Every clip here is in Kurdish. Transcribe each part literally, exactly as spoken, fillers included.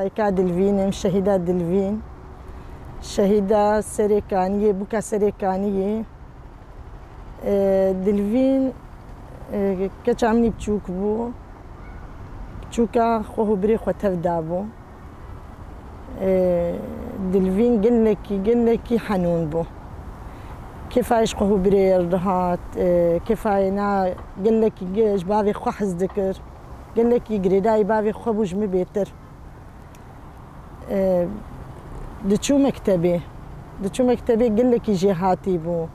Ka Dilvîn im, şehîda Dilvîn. Şehîda Serê Kaniyê, bûka Serê Kaniyê. E, Dilvîn, e, keça min biçûk bû. Biçûka xwe û birê xwe tev dabû. E, Dilvîn gelekî, gelekî henûn bû. Kêfa ji xwe û birê re dihat, e, kêfa na gelekî ge-, ji bavê xwe hez dikir. Gelekî girêdayî bavê xwe bû ji min bêtir. E, diçû mektebê. Diçû mektebê gelekî jêhatî bû.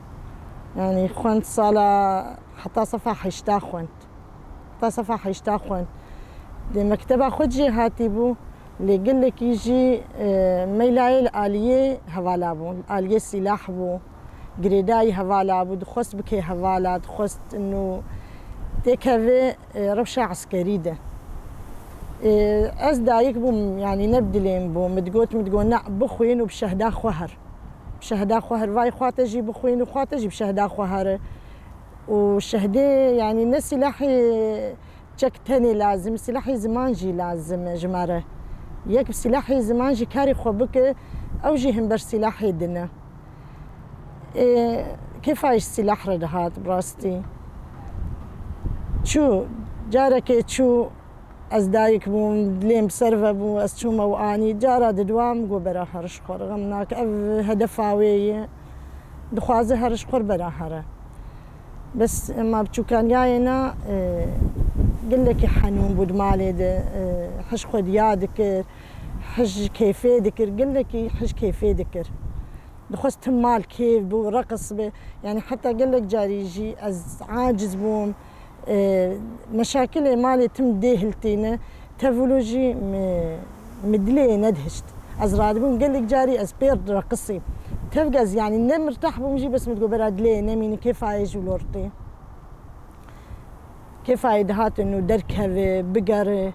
Yanî xwend sala heta sefa heşta xwend. Heta sefa heşta xwend. Di mekteba xwe jêhatî bû. Lê gelekî jî, e, meylayê li aliyê hevala bû. Li aliyê sîlah bû. Girêdayî hevala bû, dixwest bikê hevala, dixwest inu têkeve, e, rewşa eskerî de. E, ez dayik bûm, yanî ne bi dilê min bû. Min digot, min digot, "Na, bixwîn û bi şehda xwe here. Bi şehda xwe here. Vay xwe te jî bixwîn û xwe te jî bi şehda xwe here." Û şehdê, yanî ne sîlahê çek tenê lazim, sîlahê ziman jî lazim e ji me re. Yek bi sîlahê ziman jî karê xwe bike, ew jî himber sîlahê din e. Ê, kêfa ji sîlah re dihat, bi rastî. Çû, carekê çû, ez dayik bûm, dilê min bi ser ve bû, ez çûme û anî. Cara diduwa min got, "Bera here ji xwe re, xem nake, ev hedefa wê ye. Dixwaze here ji xwe re, bera here." Bes ema biçûkaniyayê na, e, gelekî henûn bû di malê de, e, hij xwediya dikir, hij kêfê dikir, gelekî hij kêfê dikir. Dixwest tim mal kêf bû, reqis be. Yanî heta gelek carî jî ez aciz bûm. E, meşakilê malê tim dê hiltîne. Tevlo jî mi, mi dilê nedihişt. Ez radibûm gelek carî ez pê reqisî. Tevg ez yanî ne mirtah bûm jî, bes min digot bera dilê nemîne, kêfa yê jî lortî. Kêfa yê dihatin û derkeve, bigere.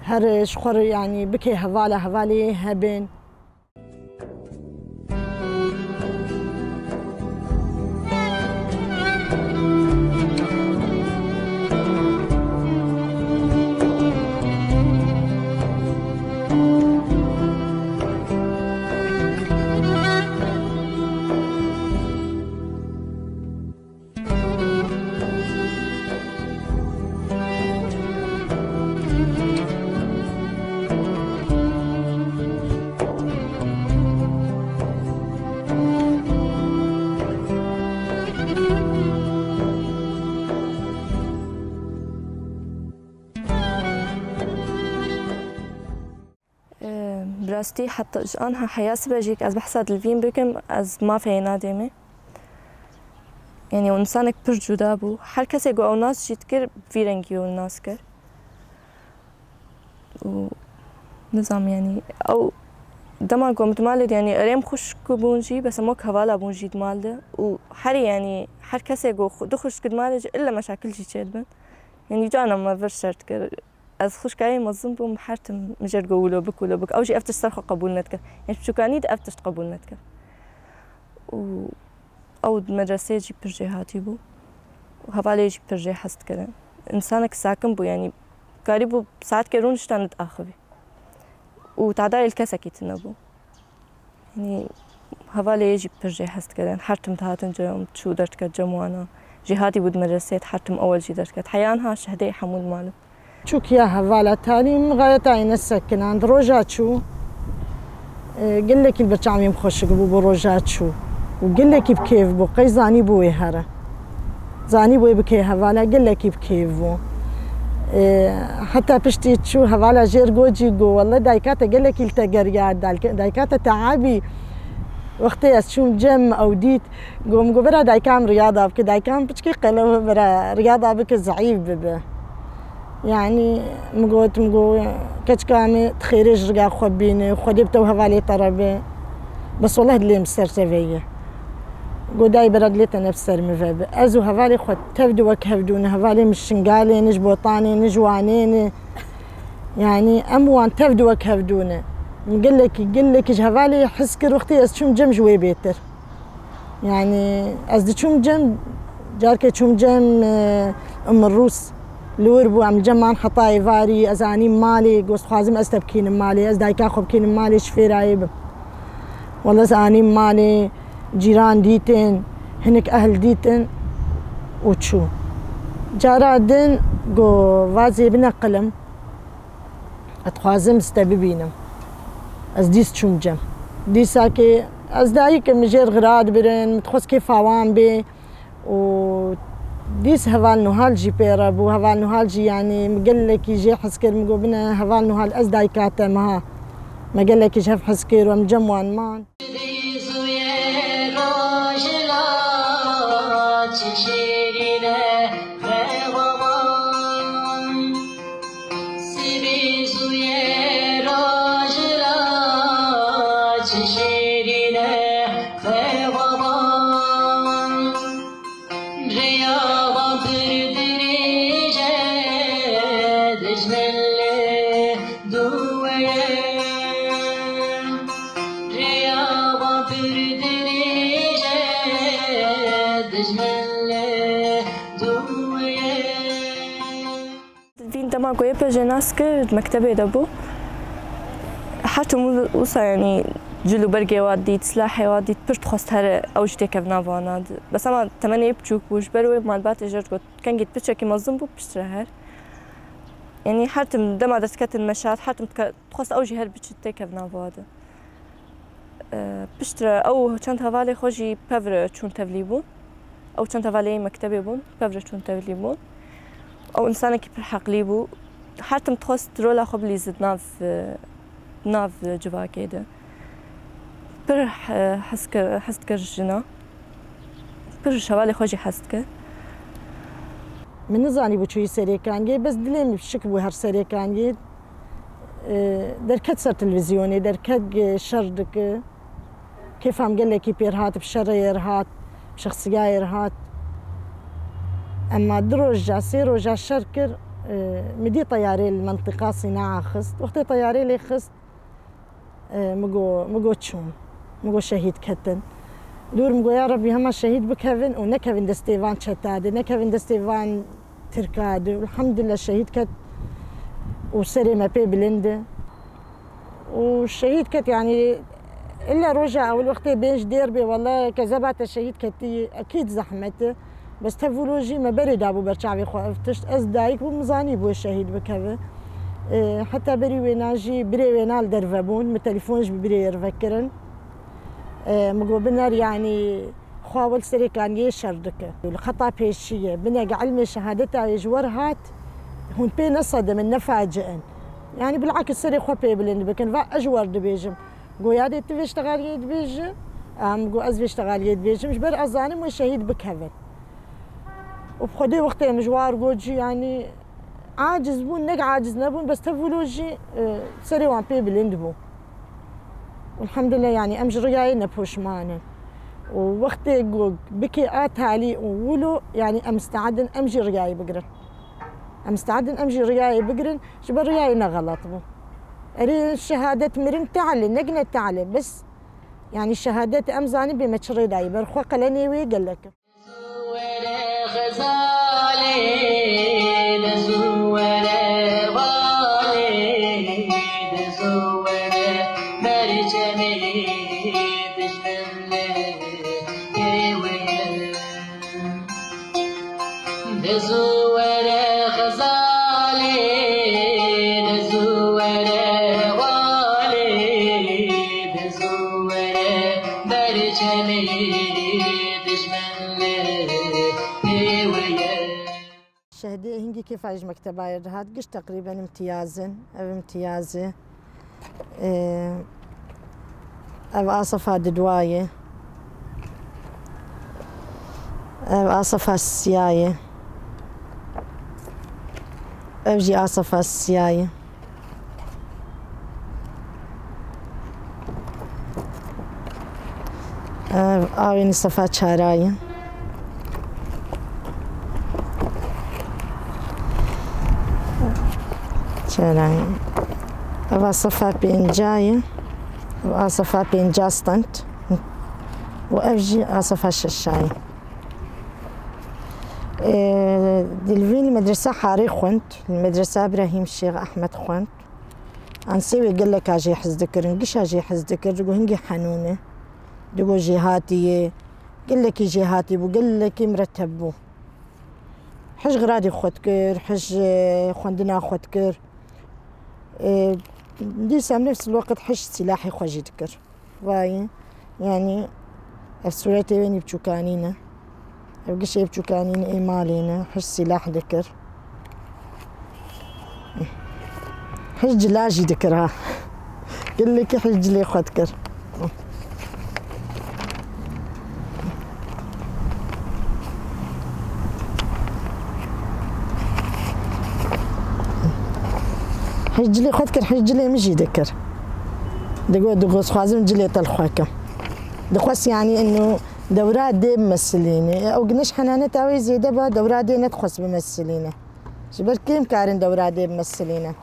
Here ji xwe re yanî bike hevala, hevalê yê hebin. Bi rastî heta ji anha heya sibe jî ez behsa Dilvîn bikim, ez mafê wê nadême. Yanî ew însanek pir cuda bû. Her kesê ku ew nas jî dikir, bi vî rengî ew nas kir. Û nizam yanî ew dema ku em di malê de, yanî erê em xwişk bûn jî, bes em wek hevala bûn jî di mal de. Û herî yanî her kesê ku xwe-, du xwişk di malê jî ille meşakil jî çêdibin. Yanî carna me vir şer dikir. Ez xwişka wê mezin bûm, her tim min jê re got wilo bik, wilo bik. Ew jî ev tişt ser xwe qebûl nedikir. Yanî ji biçûkanî de ev tişt qebûl nedikir. Û ew di medreseyê jî pir jêhatî bû. Û hevalê jî pir jê hez dikirin. Însanek sakin bû, yanî karîbû saetkê rûnişta nediaxivî. Û tadayê li kesekî tune bû. Yanî hevalê yê jî pir jê hez dikirin. Her tim dihatin cem, çû derdiket cem wana. Jêhatî bû di medreseyê de, her tim ewel jî derdiket. Heya niha şehdeyê hemû li mal in. Çûk ya hevala talî min gayeta yê nesekinan. Di roja çû, e, gelekî li ber çavê min xweşik bû, bû roja çû. Û gelekî bi kêf bû. Qey zanîbû wê here. Zanîbû wê bike hevala, gelekî bi kêf bû. Ê, heta piştî çû hevala jêr got jî, got, "Welle dayika te gelekî li te geriya, dayika, dayika te teabî." Wextê ez çûm cem ew dît, got, min got, "Bira dayika min riyada bike." Dayika min piçkî qelew bira riyada bike, zeîf bibe. Yanî min got, min got, "Keçika min, tu xêrê ji riya xwe bîne, Xwedê bi te û hevalê te re be." Bes welleh dilê min ser te ve ye. Got, "Dayê bira dilê te ne bi ser min ve be." Ez û hevalê xwe tev di wek hev dû ne. Hevalê min ji Şingalê ne, ji Botanê ne, ji Wanê ne. Yanî em wan tev di wek hev dû ne. Min gelekî, gelekî ji hevalê hez kir, wextê ez çûm cem ji wê bêtir. Yanî ez diçûm cem, carkê çûm cem, e, Umrûs. Li wir bû, em li cem man heta êvarî, ez anîm malê, got, dixwazim ez te bikînim malê, ez dayika xwe bikînim malê, ji fêrayê bim. Wele ez anîm malê, cîran dîtin, hinek ehl dîtin û çû. Cara din got, vazê bineqilim, ez dixwazim ez te bibînim. Ez dîs çûm cem. Dîsakê ez dayik im, jêr xira dibirin, min dixwest kêfa wan bê. Û dîs heval Nihal jî pê re bû. Heval Nihal jî, yanî, min gelekî jê hez kir. Min got, bine, heval Nihal, ez dayika te me ha. Me gelekî ji hev hez kir û em cem wan man. Sibê zûyê rojila çi şêrîn e, xebaban. Rêya wan pir dirêj e, dijmin lê dû ye. Rêya wan pir dirêj e, dijmin lê dû ye. Vîn dema ku yê pê jê nas kir, di mektebê de bû. Her tim wisa, yanî, cil û bergê wa dît, silahê wa dît, pir dixwest here ew jî têkeve nav wana. Bes ema temenê yê biçûk bû, ji ber wê malbatê jê re got, kengî piçekî mezin bû, piştre her. Yanî her tim dema destketin meşat, her tim dike-, dixwest ew jî her biçû têkeve nav wa de. E, piştre ew çend hevalê xwe jî pevre çûn tevlî bûn. Ew çend hevalê yê mektebê bûn, pevre çûn tevlî bûn. Ew însanekî pir heqlî bû. Her tim dixwest rola xwe bilîze di nav, e, nav civakê de. Pir, e, hez kir, hez dikir jina. Pir ji hevalê xwe jî hez dikir. Min nizanîbû çûyî Serêkaniyê, bes dilê min şik bû her Serêkaniyê. E, derket ser televîzyonê, derket, e, şer dike. Kêfa min gelekî pê re hat, bi şerê re hat, bi şexsiyayê re hat. Ema du roja, sê roja şer kir, e, min dî teyarê li mentiqa Sînaa xist. Wextê teyarê lê xist, e, min got, min got çûn, min got şehîd ketin. Dûr min got, ya Rebbî, hema şehîd bikevin û nekevin destê van çeta de, nekevin destê van Tirka de. Elhamdülillah şehîd ket û serê me pê bilind e. Û şehîd ket, yanî, illa roja ewil wextê bên ji dêr bê, wele kezeba te şehîd ketî, ekîd zehmet e. Bes tev wilo jî me berê dabû ber çavê xwe ev tişt. Ez dayik bûm, min zanîbû şehîd bikeve. E, heta berî wêna jî birê wêna li derve bûn. Min telefon ji bi birê re vekirin. E, min got, biner, yanî, Xwe wel Serêkaniyê şer dike. Li xeta pêşî ye. Bine ge ilmê şehadeta wê ji we re hat, hûn pê nesedimin, nefaciin. Yanî bilakis serê xwe pê bilind bikin. Va ez ji we re dibêjim. Go yadê tu vê ştegaliyê dibêjî? Em go ez vê ştegaliyê dibêjim. Ji ber ez zanim wê şehîd bikevin. Û bi Xwedê wextê em ji war got jî, yanî, aciz bûn, ne aciz nebûn, bes tev wilo jî, e, serê wan pê bilind bû. Elhamdülillah, yanî em ji riyayê nepoşman in. Û wextê ku bikê a talî û wilo, yanî em misteed in, em jî riyayê bigirin. Em misteed in, em jî riyayê bigirin, ji ber riyayê ne xelet bû. Erê şehadet mirin tehle, ne gine tehle, bes, yanî şehadet em zanî bê me çi rê dayî, ber xwe qelenê wê gelek. Were Xezalê, de zû were Walê, de zû were Berçemê, dijmin lê pê we ye. De zû were Xezalê, de zû were Walê, de zû were Berçemê, dijmin lê pê we ye. Şehidê hingî kêfa ji mekteba ye dihat, giş teqrîben imtiyaz in, ev imtiyaz e. Ee, ev a sefa didwa ye. Ev a sefa siya ye. Ev jî a sefa siya ye. Ev awênî sefa çara ye. Çara ye. Ev a sefa pênca ye. Ev a sefa pênca stand. Û ev jî a sefa şeşa ye. Ee, Dilvîn li medresa Harê xwend, li medresa Îbrahîm Şêx Ehmed xwend. Ansê wê geleka jê hez dikirin, gişa jê hez dikir, digo hingî henûn e. Digo jêhatî ye, gelekî jêhatî bû, gelekî mireteb bû. Hij xiradî xwe dikir, hij, e, xwendina xwe dikir. E, dîsa nefs el-weqt hij sîlahê xwe jî dikir. Vayî, yanî ev sûretê wê nî biçûkanî ne. Ev gişê biçûkanî ne, ê malê ne. Hij sîlah dikir. Hij cila jî dikir ha. Gelekî hij cilê xwe dikir. Hij cilê xwe dikir, hij cilê min jî dikir. Digo, digo, dixwazim cilê te li xwe kim. Dixwest, yanî, inu dewra dê bimesilîne. Ew gineş henaneta wê zêde ba, dewra dê nedixwest bimesilîne. Ji ber kêm karin dewra dê bimesilîne.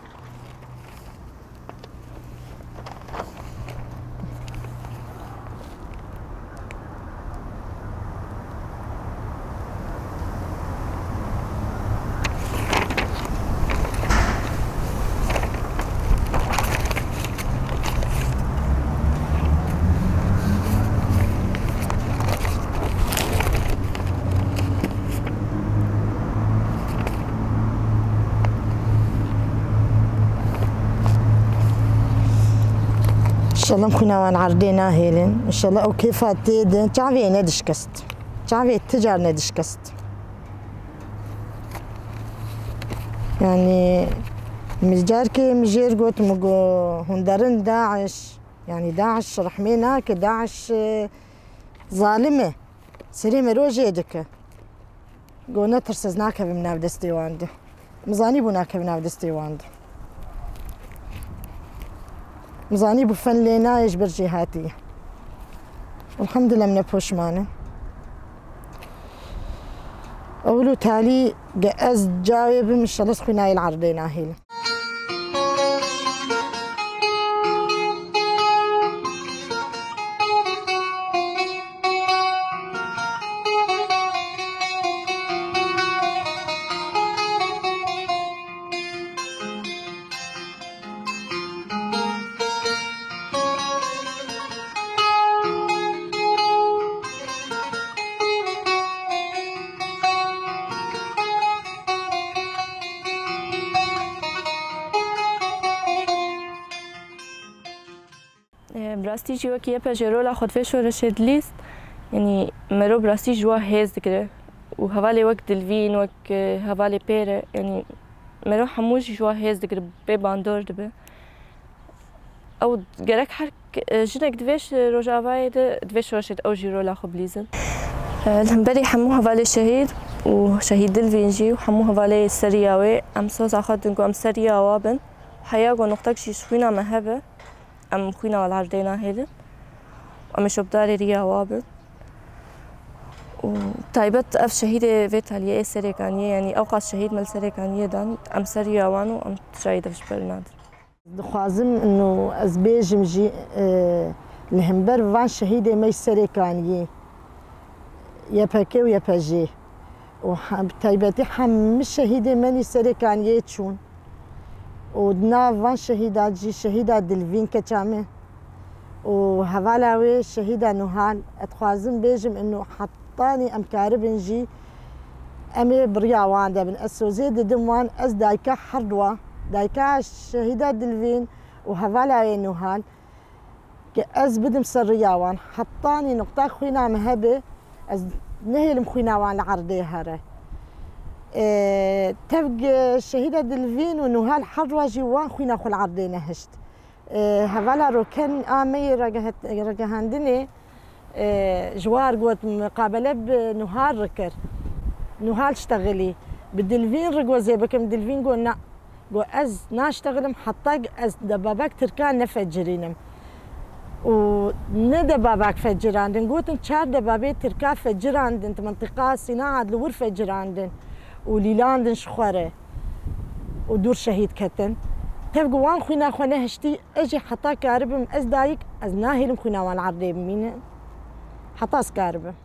İnşallah xwîna wan erdê nahêlin. İnşallah ew kêfa tê de çavê nedişkest. Çavê ti car nedişkest. Yani, min carkê min jêr got, min got, hûn derin DAIŞ. Yani, DAIŞ rehmê nake, DAIŞ, e, zalim e. Serê me rojê dike. Got, netirse, ez nakevim nav destê wan de. Min zanîbû nakevim nav destê wan de. Min zanîbû fen lê nayê ji ber jêhatî ye. Elhamdulillah, min ne poşman e. Ewil û talî ge ez cawê bim, inşallah xwîna yê li erdê nahêlim. E, bi rastî jî wekî YPJ rola xwe di vê şoreşê dilîst, yanî mero bi rastî ji wa hêz digire û hevalê wek Dilvîn, wek, e, hevalê Pêre, yanî mero hemû jî ji wa hêz digire, bê bandor dibe. Ew gerek her k-, e, jinek di vê ş-, rojavayê de, di vê şoreşê de ew jî rola xwe bilîzin. E, li hemberî hemû hevalê şehîd û şehîd Dilvîn jî û hemû hevalê seriya wê, em soza xwe din ku em seriya wa bin. Heya ku noqtek jî ji xwîna me hebe, em xwîna wan li erdê nahêlin. Em ê şopdarê riya wa bin. Û taybet ev şehîdê vê taliyê ê Serêkaniyê, yanî ewqas şehîd me li Serêkaniyê dan, em seriya wan û em tişayî dev ji ber nadin. Dixwazim û ez bêjim jî, e, li hember van şehîdê me yê Serêkaniyê, YPK û YPJ û he-, bi taybetî hemî şehîdê me nî Serêkaniyê çûn û di nav van şehîda jî şehîda Dilvîn keça me û hevala wê şehîda Nuhal, ez dixwazim bêjim û hetanî em karibin jî em ê bi riya wan de bin. Ez sozê didim wan, ez dayika her dua, dayika şehîda Dilvîn û hevala wê Nuhal, ke ez bidim ser riya wan. Hetanî nuqta xwîna min hebe, ez nehêlim xwîna wan li erdê here. Ê, tevg şehîda Dilvîn û Nuhal her dua jî wan xwîna xwe li erdê nehişt. Ê, hevala Roken a me yê ragehet-, ragihandinê, ê, ji war got, miqabele bi Nuhal re kir. Nuhal ştexilî. Bi Dilvîn re got, zê bikim, Dilvîn got, na. Got, ez naştexilim heta ez debabek tirkan nefecirînim. Û ne debabek fecirandin. Gotin, çar debabê tirka fecirandin, di mintiqa Sîna ad li wir fecirandin û lîlandin ji xwe re û dûr şehîd ketin. Tev ku wan xwîna xwe nehiştî, ez jî heta karibim, ez dayik, ez nahêlim xwîna wan erdê bimîne. Heta ez karibim.